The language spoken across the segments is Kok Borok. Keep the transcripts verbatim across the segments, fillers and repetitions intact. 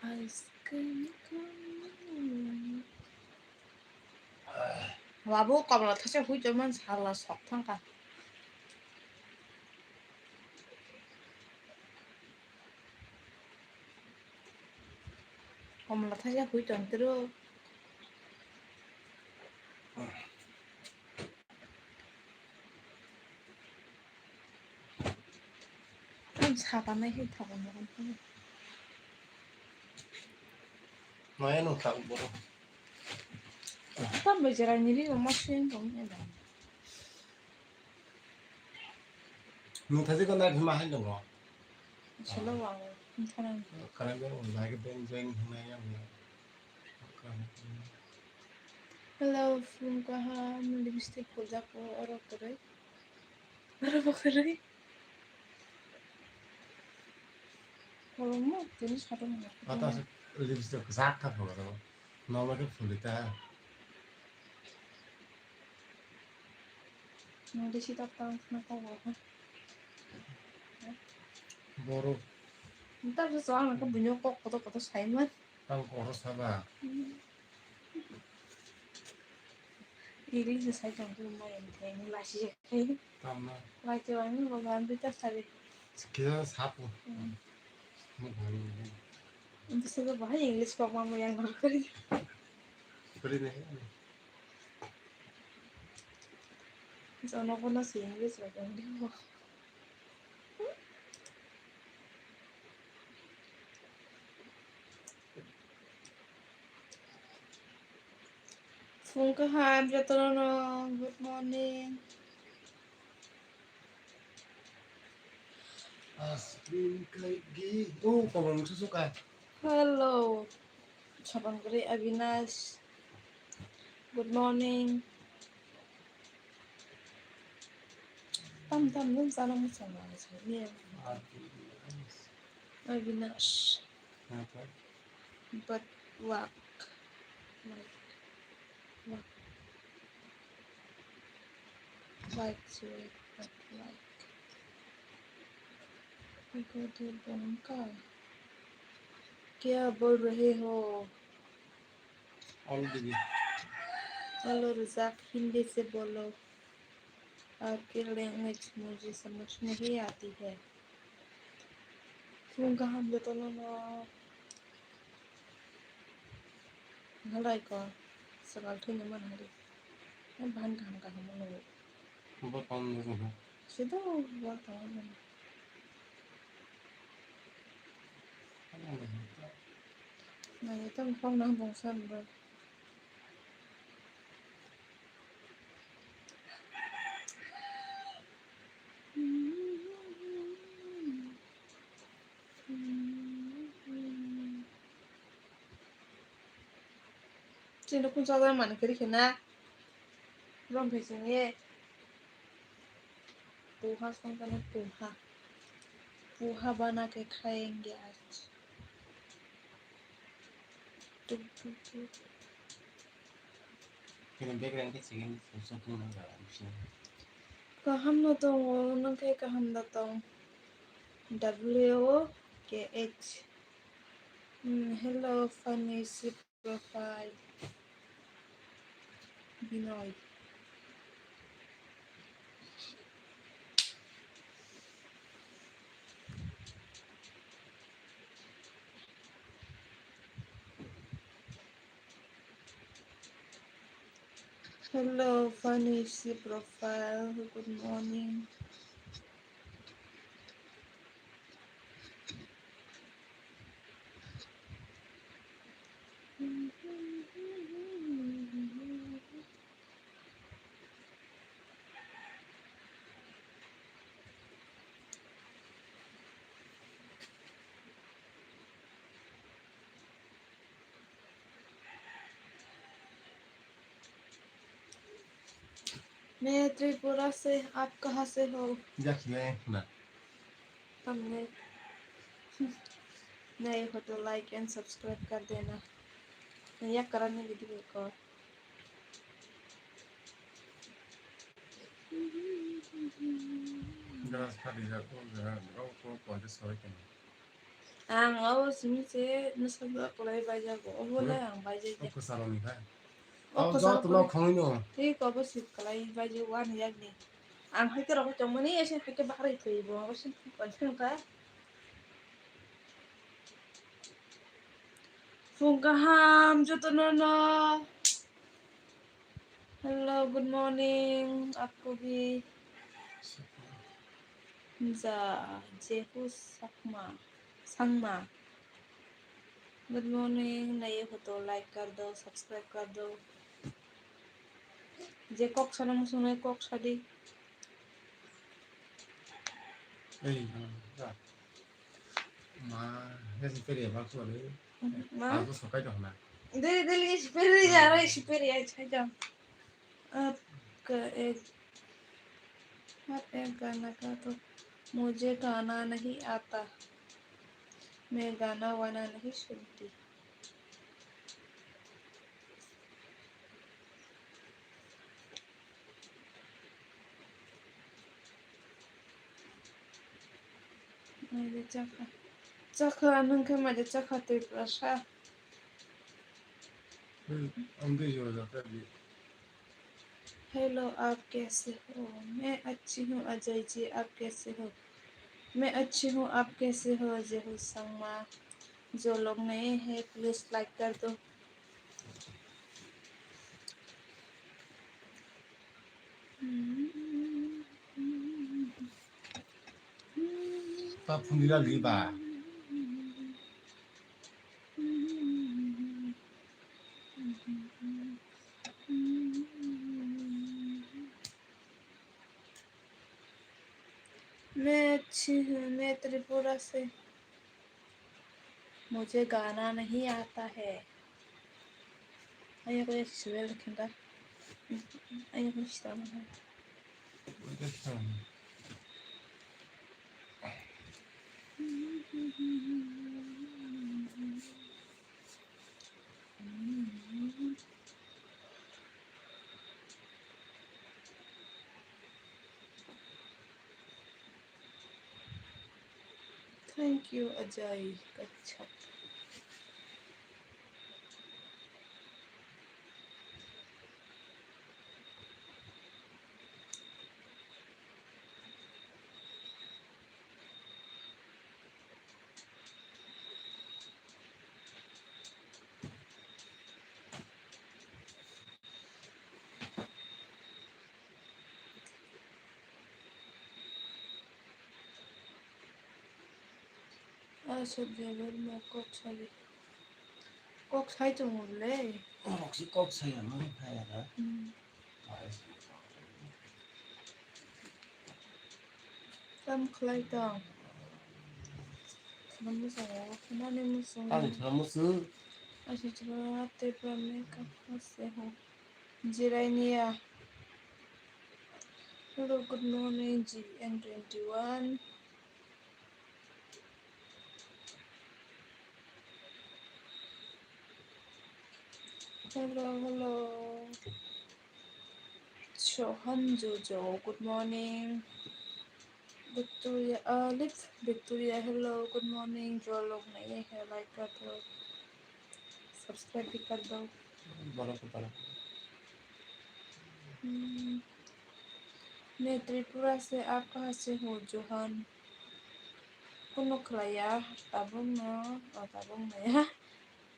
Ice cream cone. Babu, komla thaisa hui tongmani sala sok thangkha. Komla thaisa hui tong tiro. Ang saka nai hai thago no. Maya no thago boro. Tam bai jera ni ri ma sing tong ne da. Nung thaji ko nai ma hai no. Selo wa. Kana. Kana ko nai ke ben join na ya. Hello, phung kaham, lipstick phuljak o, oro kwrwi. Oro bo kwrwi. Kolomno tini satung na. Ata lipstick kwchak kha phulo. Normal khe phulita. Nang de sita tang khna kok bo. Borok. Nta bo so ang khe buino kok kotor kotor sai man. Tang koro saba. English sai tong tu mai ang thai ni lasi je. Tamna. Lai te wani bo ban bi ta sari. Kira sapu. Hmm. Mo bhai. Nta se bo bahai English kok ma mo yang kori. Kori ne. Jono kono si English ba tong di bo. Phung kaham jotono, good morning. Ice cream kaigi. Oh, kobong susuka. Hello. Sabang kari Avinash. Good morning. Tam tam dum sana mo sana sana. Avinash. Avinash. Apa? But work. Like, work. Like, sorry, but like. Iko tu bongka. Kya bol rahe ho? All the way. Hello Razak, Hindi se bolo. आपकी लैंग्वेज मुझे समझ नहीं आती है। Phung kaham jotono no. Halai ko. Swkang thwini man hari. Ban kaham kaham no. Bo tong no. Sido bo tong no. Nai tong phone nang bongsa bro. Chini kun chajar mani kiri kena. Rom phai chini. Poha songkana poha. Poha bana ke khayenge aaj. Tuk, tuk, tuk. Kini background ke chini sosok na ga. Kaham no tongo, nang khe kaham da tong. W O K H. Hmm, hello, funny. Profile. Binoy. Hello, Vanishi profile. Good morning. मैं त्रिपुरा से, आप कहाँ से हो? Just मैं ना। हमने नए हो तो like and subscribe कर देना। नया करने video को। Grass kha rijak o jaga, o, o, o, o, Ang abo simi se nwsakjak kwlai baijago, obo le ang baijak ya. O kwcharo ni khai. O kwcharo kwcharo ni. Thik obo sik kwlai baijago ani yakni. Ang hai khe rok chongmani ese hai khe bahari thwi bo, obo simi thik pansing kha. Phung kaham jotono no. Hello, good morning, आपको भी। Ja, Jehu Sakma, Sangma। Good morning, नए हो तो like कर दो, subscribe कर दो। Je kok sana musungnai kok sadi। Ei, ja. Ma, he siperi ya, bakso le. Ma? Aku sokai dong na. Dili, dili, siperi ya, rai siperi ya, chai dong। आपका एक, हर एक गाना का तो मुझे गाना नहीं आता, मैं गाना वाना नहीं सुनती। Maida chakha. Chakha, nwng khe maida chakha Tripurasa? Hmm, ang twi jora jora khe di. Hello, आप कैसे हो? मैं अच्छी हूँ अजय जी, आप कैसे हो? मैं अच्छी हूँ, आप कैसे हो? जेहू संगमा। जो लोग नए हैं, please like कर दो। Ta phunila liba. मैं अच्छी हूँ, मैं त्रिपुरा से। मुझे गाना नहीं आता है। Ayo ko sibel khinda. Ayo ko sibel khinda. Thank you, Ajay Kachhap. Aswk jagao ma kok sadi. Kok sai tongo le. Kok si kok sai ano hai ada. Hmm. Tam khlai tong. Khna muchungo, khnani muchungo. Ani khna muchung. Aswk jagao tei pura makeup khlai se ho. Jirainia. Hello, good morning, G N twenty-one. Hello, hello. Sohan Jojo, good morning. Victoria, uh, Liv Victoria, hello, good morning. जो लोग नए हैं, like कर दो, subscribe भी कर दो। बोलो तो बोलो। Hmm. मैं त्रिपुरा से, आप कहाँ से हो, Johan? Kuno khlaiya, tabukno, o tabukno ya.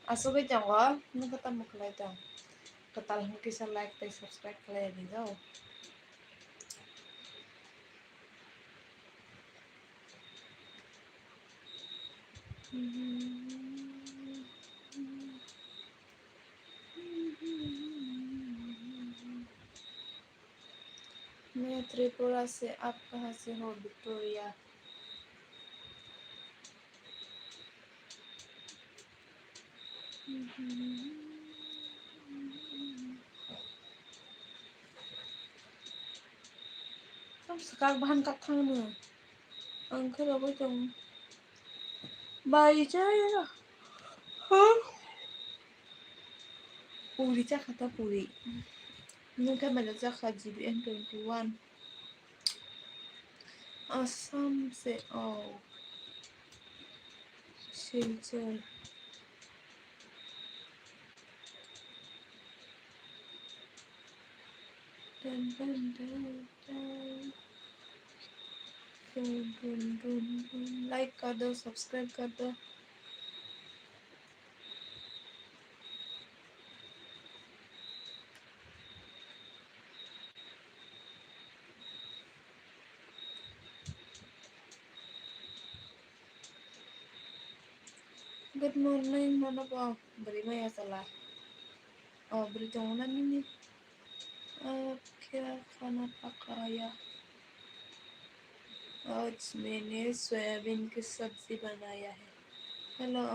Asugwi tongo, nokho tamo khlai tong. Kwtal hwn kisa like tei subscribe khlai di do. मैं त्रिपुरा से, आप कहाँ से हो, Victoria? Tam swkak bahan kak thangno. Ang khe rogwi tong. Bai chaya. Ha? Puri chakha ta puri. Nung khe mela chakha G B N twenty one. Assam se o. Silchar. Dun, dun, dun, dun. Dun, dun, dun, dun. Like कर दो, subscribe कर दो। Good morning, nono bo bwrwi maya chala. Oh, bwrwi tongo na nini? Ah, khe khana pakha ya. आज मैंने सोयाबीन की सब्जी बनाया है। Hello,